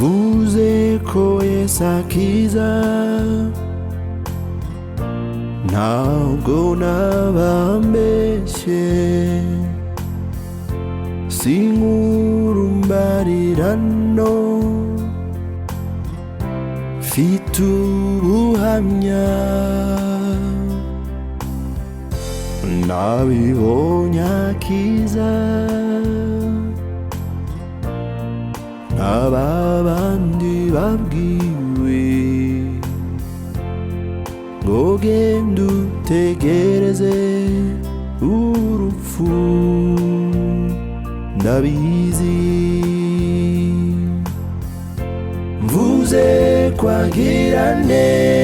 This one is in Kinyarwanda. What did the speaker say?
Mvuze ko Yesu akiza, ntabwo nabambeshye. Sinkuru mbarirano, mfite ubuhamya. Nabibonye akiza, aba bandi babwiwe ngo genda utegereze urupfu. Ndabizi, mvuze kwagira neza.